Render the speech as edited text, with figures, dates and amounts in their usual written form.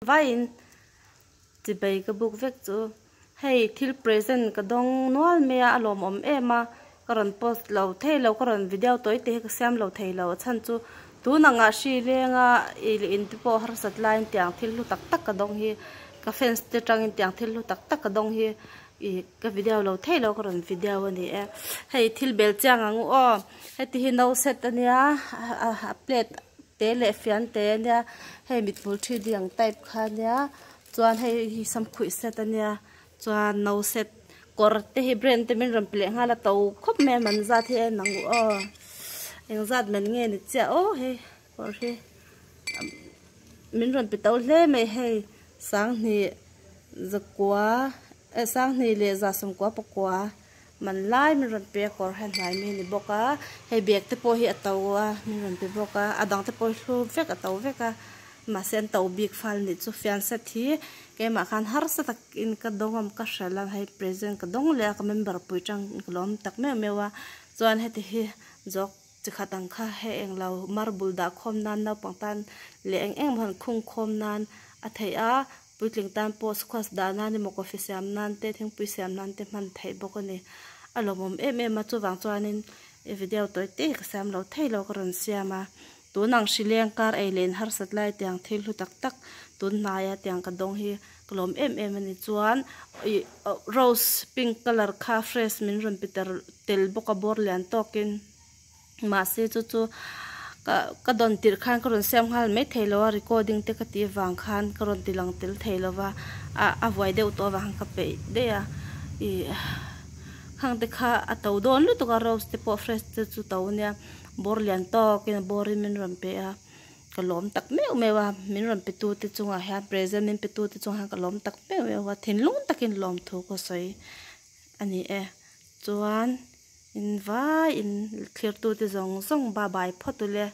Vaiin chibei ka buk vek chu hei thil present ka dawng nual mai a a lawmawm em a ka rawn post lo thei lo ka rawn video tawi te hi ka siam lo thei lo a chhan chu tun angah hri lenga ih leh in te pawh harsat laiin tiang thil hlu tak tak ka dawng hi ka fans te tangin tiang thil hlu tak tak ka dawng hi ih ka video lo thei lo ka rawn video a ni e hei thil bel chiang ang u aw heti hi no set a nia a plate te leh fian te ania hei mithmul thi di ang type kha ania chuan hei hi samkhuih set ania chuan no set kawr te hi brand te min rawn pe leh nghal a to khawp mai a man zat hi a en ang u aw engzat man nge ni chiah aw hei kawr hi min rawn pe to hle mai hei sanghnih zakua eh sanghnih leh za sawmkua pakua. Man lai min rawn pe a kawr hian hnai mi a ni bawk a hei bag te pawh hi a to a min rawn pe bawk a a dang te pawh hi hlu vek a to vek a mahse an to bik fal anih chu fian set hi keimah khan harsa takin ka dawng a ka hralh a hei present ka dawng leh a ka member pui tang ka lawm tak meuh meuh a chuan heti hi zawk chi khat ang kha hei englo marble dah khawm nan naupang tan leh eng eng emaw han khung khawm nan a theih a. Puitling tan pawh squash dah nan emaw coffee siam nan te thingpui siam nan te hman theih bawk a ni. A lawmawm em em a chuvang chuanin i video tawi te hi ka siam lo thei lo ka rawn siam a. Tun ang hrileng kar ei leh in harsat lai tiang thil hlu tak tak tun hnaia tiang ka dawng hi ka lawm em em a ni. Chuan ih rose pink colour kha fresh min rawn pe tel bawk a bawr lian tawkin. Mahse chu chu ka ka dawn tirh khan ka rawn siam nghal mai thei lo a recording te ka tih avang khan ka rawn ti lang tel thei lo va a a vuai deuh tawh avang khan ka peih daih a ih khang te kha a to dawn lutuk a rose te pawh fresh te chu to ania bawr lian tawkin a bawrin min rawn pe a ka lawm tak meuh meuh a min rawn pe tu te chungah hian present min pe tu te chungah hian ka lawm tak meuh meuh a thinlung takin lawmthu ka sawi a ni e chuan. In vai in thlir tute zawng zawng ba bai phawt ule.